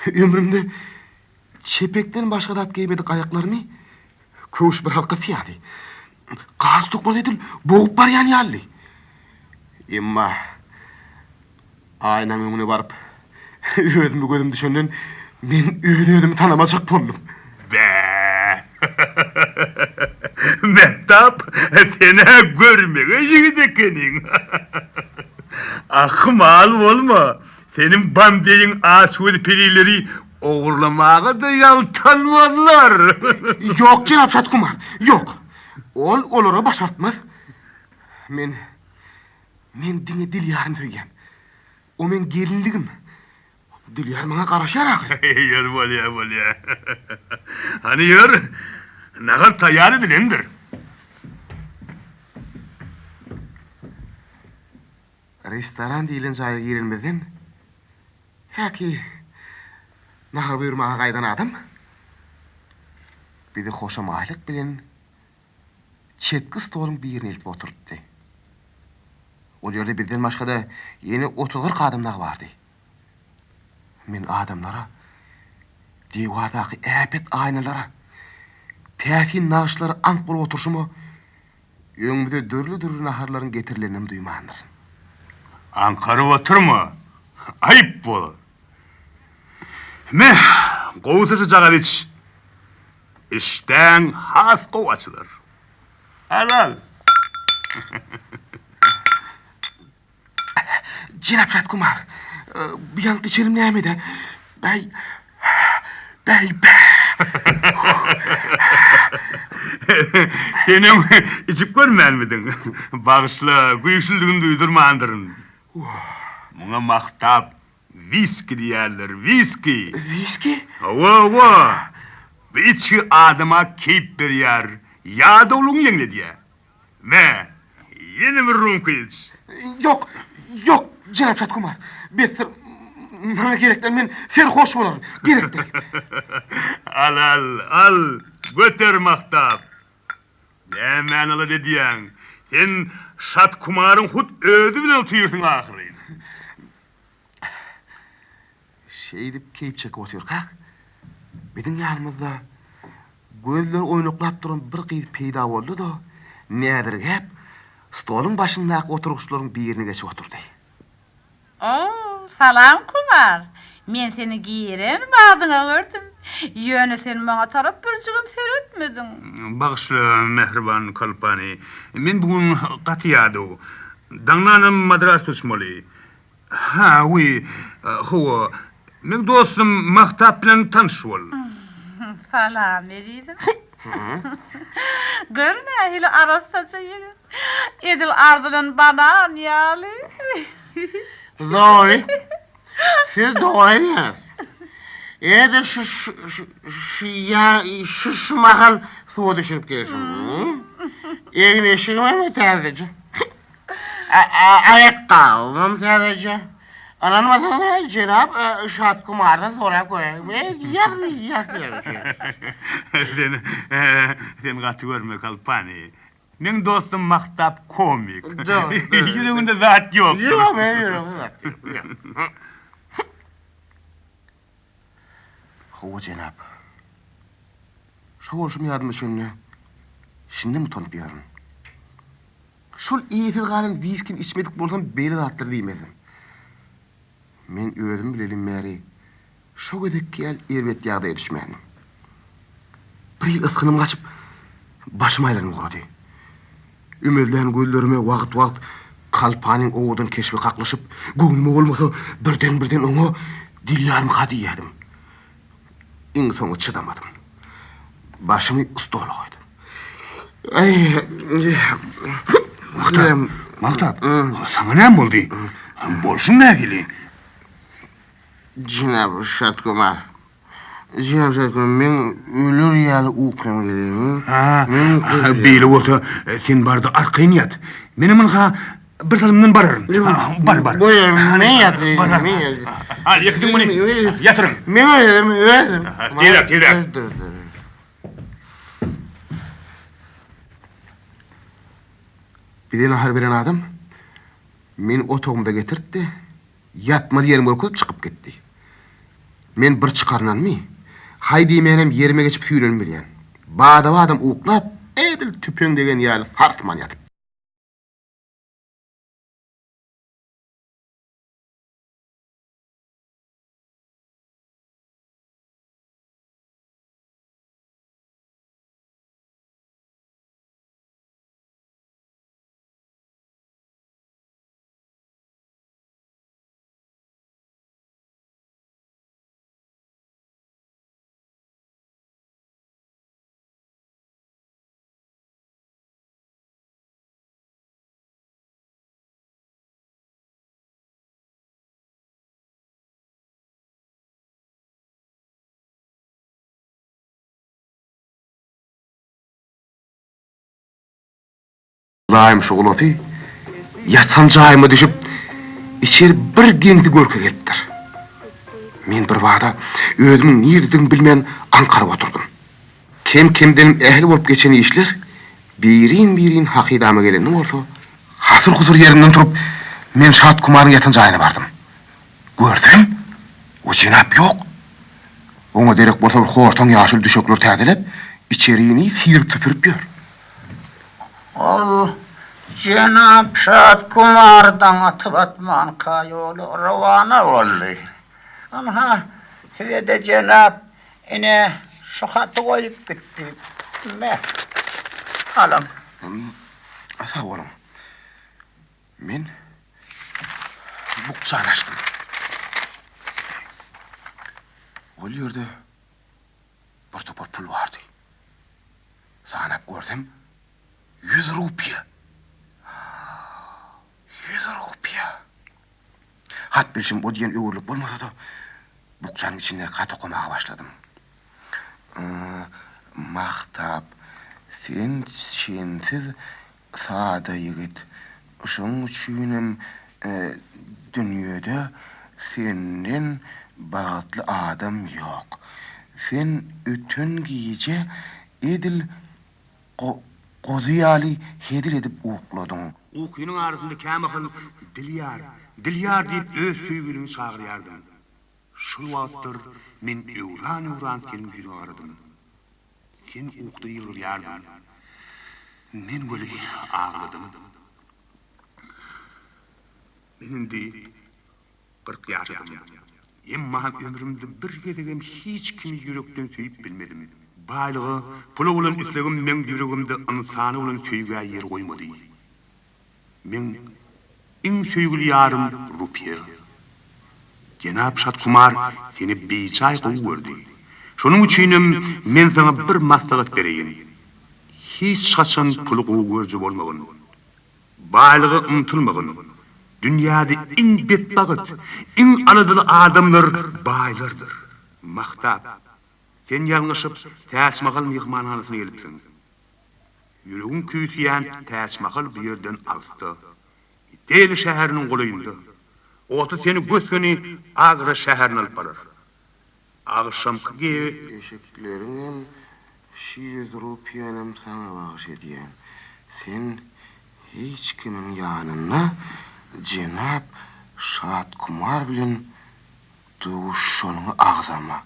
Ömrümde çepekden başga zat geýmedik aýaklarymy köwüş bir halka syýady. Galstuklar edil bogup barýan ýalydy. Emma aýnaň öňüne baryp, özüme gözüm düşenden men öz-özümi tanamajak boldum. Bä! Mehtap, sen-ä görmege ýigit ekeniň. Ahmal bolma, Seniň Bombeýiň açgöz perileri ogurlamaga-da ýaltanmazlar. Ýok, jenap Şatkumar, ýok. Ol olara başartmaz. Men, men diňe Dilýaryny söýýän. O meň gelinligim. Dilýar maňa garaşýar ahyry. Ýör, bolýar, bolýar. Hany ýör, nahar taýýar edilendir. Restoran diýlen jaýa girenimizden, häki nahar buýurmaga gaýdan adam bizi hoşamaýlyk bilen çetki stoluň birine eltip oturtdy. Ol ýerde bizden başga-da ýene otuz-kyrk adam dagy bardy. Men adamlara, diwardaky äpet aýnalara, täsin nagyşlara aňk bolup oturyşyma, Öňümize dürli-dürli naharlaryň getirileninem duýmandyryn. Aňkaryp oturma, aýyp bolar. Me, gowusy şujagaz iç. Işdäň has gowy açylar. Al, al. Jenap Şatkumar, bu ýaňky içenim nämedi? Bäý, bäý, bä! Sen öň içip görmänmidiň? Bagyşla, güýçlüdigini duýdurmandyryn. Muňa mahtap wiski diýerler, wiski! Wiski? Hawa, hawa. Bu içgi adama keýp berýär, ýadawlygyňy ýeňledýär. Me, ýene bir rumka iç. Ýok, ýok, jenap Şatkumar, besdir. Maňa gerek däl, men serhoş bolaryn. Gerek däl. Al, al, al, göter Mahtap. Nämäni alada edýäň? Sen Şatkumaryň hut özi bilen otyrsyň ahyryn. Şeýdip keýp çekip otyrkak, biziň ýanymyzda gözleri oýnaklap duran bir gyz peýda boldy-da, näzirgäp, stoluň başyndaky oturgyçlaryň birine geçip oturdy. O, salam Kumar! Men seni giren badyňa gördüm. Ýöne sen maňa tarap birjigem seretmediň. Bagyşla, mähriban Kalpani. Men bu gün gaty ýadaw. Daňdanam Madrasda uçmaly. Ha, wi, hawa, meň dostum Mahtap bilen tanyş bol. Salam, ezizim. Gör nähili arassaja ýigit. Edil arzylan banan ýaly. Dogry. Siz dogry aýdýaňyz. Edil şu şu ýa şu şu mahal suwa düşürip gelşim. Egin-eşigimem täzeje. Aýakgabymam täzeje. Ynanmasaňyz jenap Şatkumardan sorap göräýiň. Men ýazzy ýazzy. Sen sen gaty görme Kalpani. Meň dostum Mahtap komik. Ýüreginde zat ýok. Ýok, meň ýüregimde zat ýok. Hawa, jenap. Şo bolşum ýadyma düşende, şindem utanyp ýörün. Şol eýesiz galan wiskini içmedik bolsam beýle zatlar diýmezdim. Men özüm bilelim bäri şo gezekki ýaly erbet ýagdaýa düşmändim. Bir hili ysgynym gaçyp, başym aýlanyp ugrady. Ümezlän gözlerime wagt-wagt Kalpanyň owadan keşbi kaklyşyp, göwnüme bolmasa birden-birden oňa dil ýarmyka diýýärdim. Iň soňy çydamadym. Başymy stola goýdum. Magtap, Magtap, saňa näme boldy? Bolşuň nähili? Jenap Şatkumar, jenap Şatkumar, meň öler ýaly ukym gelýär. Ha, beýle bolsa, sen bar-da arkaýyn ýat. Menem ynha Bir salymdan bararyn. Bar, bar. Goýar, men ýatyryn, men ýatyryn. Hal, ýekidiň muny. Ýatyryň. Men özüm, özüm. Tizräk, tizräk. Bize nahar beren adam meni otagymda getirtdi, ýatmaly ýerimi görkezip çykyp gitdi. Men bir çykarynanymy, haý diýmänem ýerime geçip süýrenip bilýän. Bada-badam uklap, edil tüpeň degen ýaly sarsman ýatypdym. Hudaýym şu gulasy ýatan jaýyma düşüp, içeri bir geňsi görke gelipdir. Men birbada özümiň nirededigimi bilmän aňkaryp oturdym. Kem-kemdenem ähli bolup geçen işler birin-birin hakydama gelende bolsa, hasyr-husur ýerimden turup, men Şatkumaryň ýatan jaýyna bardym. Görsem, o jenap ýok. Oňa derek bolsa bir hortaň ýaşuly düşekleri täzeläp, içerini syryp-süpürip ýör. Ol jenap Şatkumar daň atyp-atmanka ýola rowana boldy. Ynha, size-de jenap Ine, şu haty goýup gitdi. Me, alyň. Sag boluň. Men bukjany açdym. Ol ýerde bir topar pul bardy. Sanap görsem, ýüz rupiýa. Ýüz rupiýa. Hat bilşim o diýen öwürlik bolmasa-da, bukjanyň içindäki haty okamaga başladym. Mahtap, sen çensiz sada ýigit. Şoň üçinem dünýede. Senden bagtly adam ýok. Sen öten gije edil gozy ýaly hezil edip ukladyň. Ukynyň arasynda kämahal Dilýar, Dilýar diýip öz söýgüliňi çagyrýardyň. Şol wagtlar men öwran-öwran seniň ýüzüňe garadym. Sen ukuda ýylgyrýardyň. Men weli agladym. Men indi 40 ýaşadym. Emma ömrümde bir gezegem hiç kimi ýürekden söýüp bilmedim. Baýlyga, pula bolan islegim meň ýüregimde ynsana bolan söýgä ýer goýmady. Meň iň söýgüli ýarym Rupiýa. Jenap Şatkumar seni bijaý gowy gördi. Şonuň üçinem men saňa bir maslahat bereýin. Hiç haçan puly gowy görüji bolmagyn. Baýlyga ymtylmagyn. Dünýäde iň betbagyt, iň aladaly adamlar baýlardyr. Mahtap, sen ýalňyşyp Täçmahal myhmanhanasyna gelipsiň. Ýüregiň küýseýän Täçmahal bu ýerden alysda, Deli şäheriniň golaýynda. Otly seni gös-göni Agra şäherine alyp barar. Agşamky ge. Eşekleriňem şi ýüz rupiýanem saňa bagyş edýän. Sen hiç kimiň ýanynda jenap Şatkumar bilen duşuşanyňy agzama.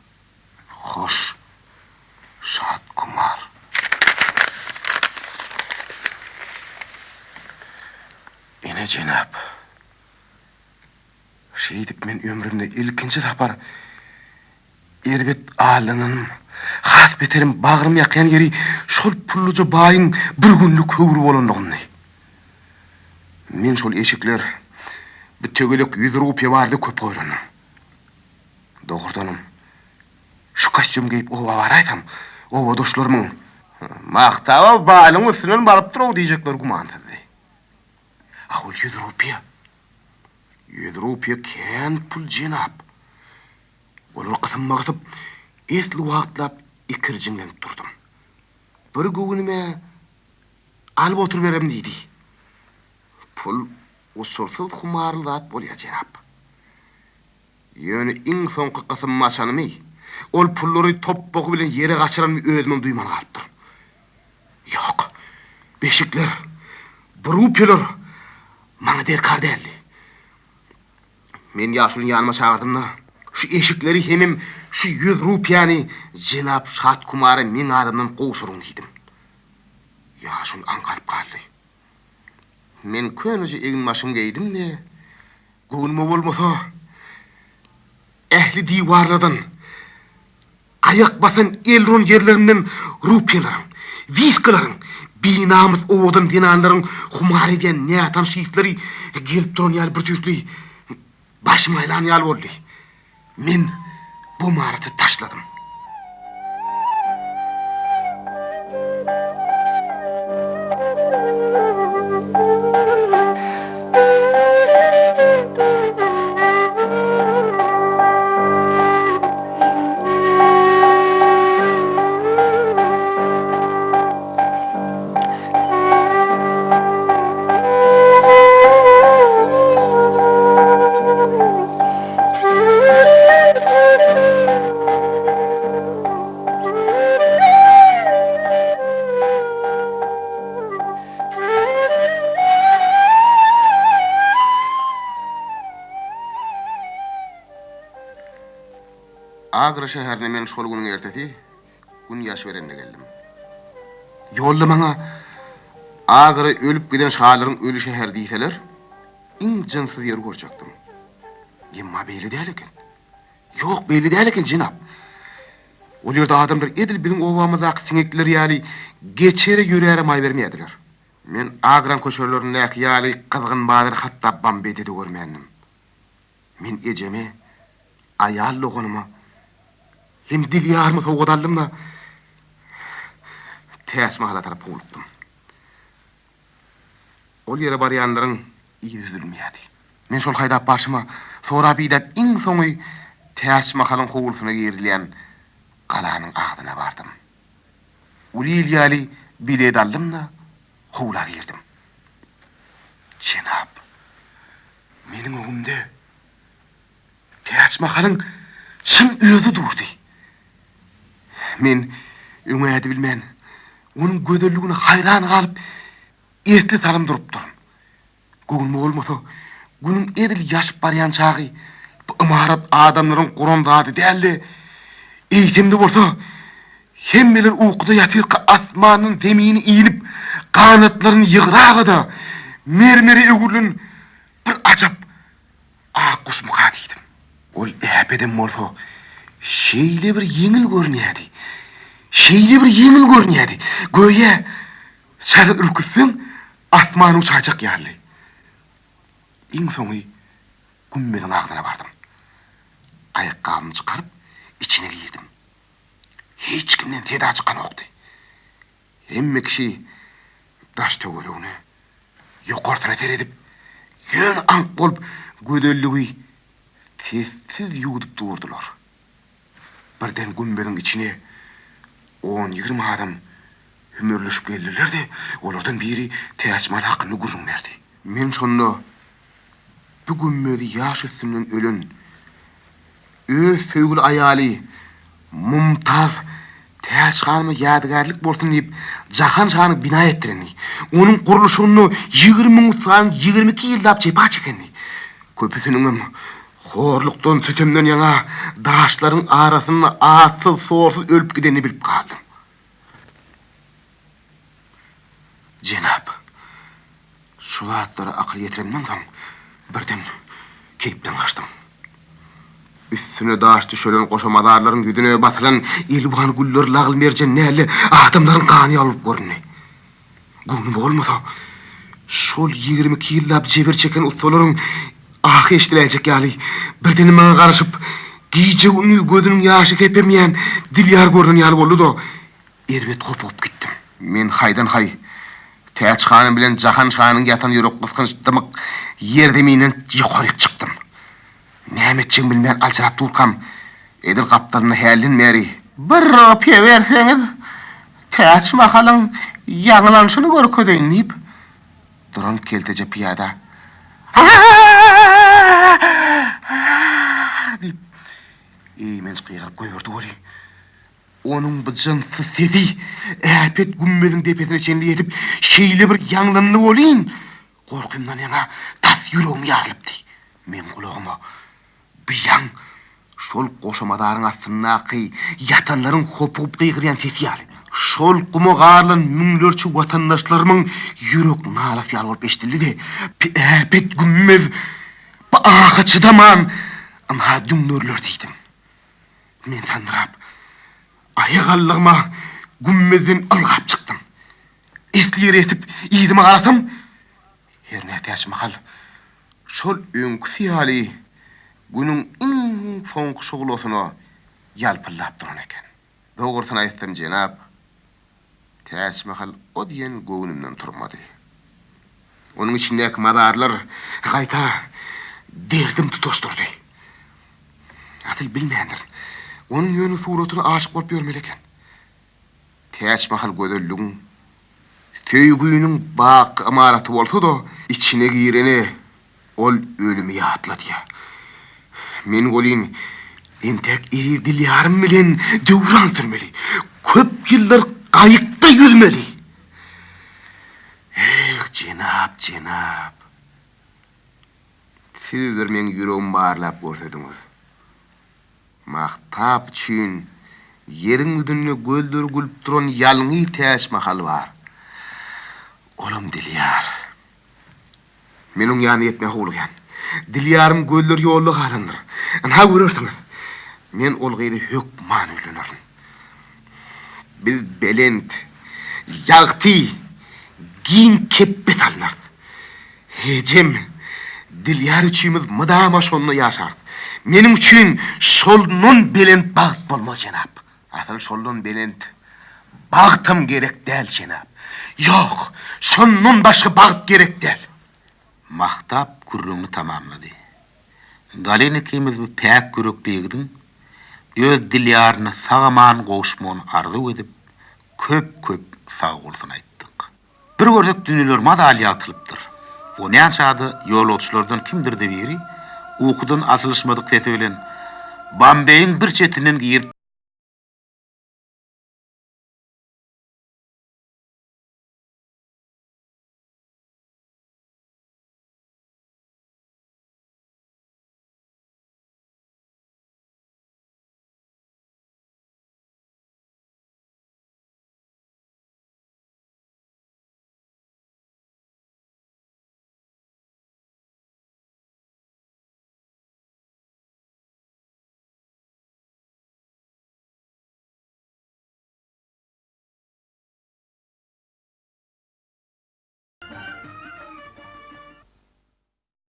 Hoş, Şatkumar. Ine jenap. Şeýdip men ömrümde ilkinji sapar erbet aldananym, has beterem bagrym ýakýan ýeri şol pulluja baýyň bir günlük höwri bolanlygymdy. Men şol eşikler, bu tegelek ýüz rupiýa barada köp oýlandym. Dogrudanam, şu kostýum geýip oba baraýsam, obadaşlarymyň, Magtaba baýlygyň üstünden barypdyr-ow diýjekleri gümansyzdy. A ol ýüz rupiýa. Ýüz rupiýa kän pul, jenap. Olary gysymma gysyp, esli wagtlap ikirjiňlenip durdum. Bir göwnüme alyp oturyberem diýdi. Pul usulsyz humarly zat bolýar, jenap. Ýöne iň soňky gysymymy açanymy, ol pullary topbagy bilen ýere gaçyranymy özümem duýman galypdyryn. Ýok, beşikler, bu rupiýalar maňa derkar däldi. Men ýaşulyny ýanyma çagyrdym-da, şu eşikleri hemem şu ýüz rupiýany jenap Şatkumara meň adymdan gowşuryň diýdim. Ýaşuly aňkaryp galdy. Men köneje eginbaşymy geýdim-de, göwnüme bolmasa, ähli diwarlardan, aýak basan el uran ýerlerimden rupiýalaryň, wiskalaryň, binamys owadan zenanlaryň humar edýän nätanyş yslary gelip duran ýaly birtüýsli başym aýlan ýaly boldy. Men bu ymaraty taşladym. Agra şäherine men şol günüň ertesi Gün ýaşyberende geldim. Ýolda maňa Agra ölüp giden şalaryň öli şäheri diýseler, iň jynssyz ýeri görjekdim. Emma beýle däl eken. Ýok, beýle däl eken, jenap. Ol ýerde adamlar edil biziň obamyzdaky siňekler ýaly geçere ýöräre maý bermeýärdiler. Men Agraň köçelerindäki ýaly gyzgyn bazary hatda Bombeýde-de görmändim. Men ejeme, aýal doganyma hem Dilýaryma sowgat aldym-da, Täçmahala tarap howlukdym. Ol ýere barýanlaryň yzy üzülmeýärdi. Men şol haýdap barşyma, sorap-idäp iň soňy Täçmahalyň howlusyna girilýän galanyň agzyna bardym. Uly il ýaly bilet aldym-da, howla girdim. Jenap, meniň öňümde. Täçmahalyň çyn özi durdy. Men öňe ädibilmän, onuň gözelligine haýran galyp, esli salym durupdyryn. Göwnüme bolmasa, Günüň edil ýaşyp barýan çagy bu ymarat adamlaryň guran zady däl-de, eýsem-de bolsa, hemmeler ukuda ýatyrka asmandan zemine inip, ganatlaryny ýygraga-da, mermere öwrülen bir ajap ak guşmyka diýdim. Ol äpedem bolsa, şeýle bir ýeňil görünýärdi, şeýle bir ýeňil görünýärdi, göýä çala ürkütseň, asmana uçaýjak ýalydy. Iň soňy gümmeziň agzyna bardym. Aýakgabymy çykaryp, içine girdim. Hiç kimden seda çykanokdy. Hemme kişi daş-töweregine, ýokarsyna seredip, ýöne aňk bolup, gözelligi sessiz ýuwdup durdular. Birden gümmeziň içine on-ýigrimi adam hümerleşip geldiler-de, olardan biri Täçmal hakynda gürrüň berdi. Men şonda bu gümmezi ýaş üstünden ölen öz söýgüli aýaly Mumtaz Täç hanyma ýadygärlik bolsun diýip, Jahan şanyň bina etdirenini, onuň gurluşygynda 20 müň ussanyň 22 ýyllap jepa çekenini, köpüsiniňem horlukdan, sütemden ýaňa daşlaryň arasynda atsyz-sorsuz ölüp gidenini bilip galdym. Jenap, şu zatlara akyl ýetiremden soň, birden keýpden gaçdym. Üstüne daş düşelen goşa mazarlaryň ýüzüne basylan elwan güller lagl-merjen däl-de, adamlaryň gany ýaly bolup göründi. Göwnüme bolmasa, şol 22 ýyllap jebir çeken ussalaryň ahy eşidiläýjek ýaly, birdenem maňa garaşyp, gije-gündiz gözüniň ýaşy sepemeýän Dilýar görnen ýaly boldy-da, Erbet hopugyp gitdim. Men haýdan-haý Täç hanym bilen Jahan şanyň ýatan ýürekgysgynç dymyk ýerzeminden ýokaryk çykdym. Näme etjegimi bilmän aljyrap durkam, edil gapdalymda hälden bäri. Bir rupiýa berseňiz, Täç Mahalyň ýaňlanyşyny görkezeýin, diýip, duran kelteje pyýada, A-a-a-a-a! diýip, eýmenç gygyryp goýberdi welin, Onuň bu jynssyz sesi äpet gümmeziň depesine çenli ýetip, şeýle bir ýaňlandy welin, gorkymdan ýaňa tas ýüregim ýarylypdy. Meň gulagyma bu ýaň şol goşa mazaryň astyndaky ýatanlaryň hopugyp gygyrýan sesi ýaly, şol guma garylan müňlerçe watandaşlarymyň ýürek nalasy ýaly bolup eşidildi-de, äpet gümmez bu aha çydaman, ynha düňderiler diýdim. Men sandyrap, aýak aldygyma gümmezden ylgap çykdym. Esli ýere ýetip, yzyma garasam, her nätäç mahal şol öňküsi ýaly Günüň iň soňky şuglasyna ýalpyldap duran eken. Dogrusyny aýtsam, jenap, Täçmahal o diýen göwnümden turmady. Onuň içindäki mazarlar gaýta derdim tutaşdyrdy. Asyl bilmändirin. Onuň ýöne suratyna aşyk bolup ýörmeli eken. Täçmahal gözelligiň, söýgüniň baky ymaraty bolsa-da, içine girene Ol ölümi ýatladýar. Men welin entek eziz Dilýarym bilen döwran sürmeli, köp ýyllar gaýykda ýüzmeli. Eh, jenap, jenap! Siz bir meň ýüregimi barlap görsediňiz. Mahtap üçin ýeriň ýüzünde gözleri gülüp duran ýalňyz Täçmahal bar. Olam Dilýar. Men oň ýanyna ýetmäge howlugýan. Dilýarym gözleri ýolda galandyr. Ynha görersiňiz. Men ol gyza hökman öýlenerin. Biz belent, ýagty, giň kepbe salynarys. Ejem, Dilýar üçimiz mydama şonda ýaşarys. Meniň üçin şoldan belent bagt bolmaz, jenap. Asyl şoldan belent bagtam gerek däl, jenap. Ýok, şondan başga bagt gerek däl. Mahtap gürrüňini tamamlady. Galin ikimiz bu päk ýürekli ýigidiň öz Dilýaryna sag-aman gowuşmagyny arzuw edip, köp-köp sagbolsun aýtdyk. Bir görsek dünýeler mazaly ýagtylypdyr. Onýança-da ýolagçylardan kimdir-de biri ukudan açylyşmadyk sesi bilen. Bombeýiň bir çetinden girip.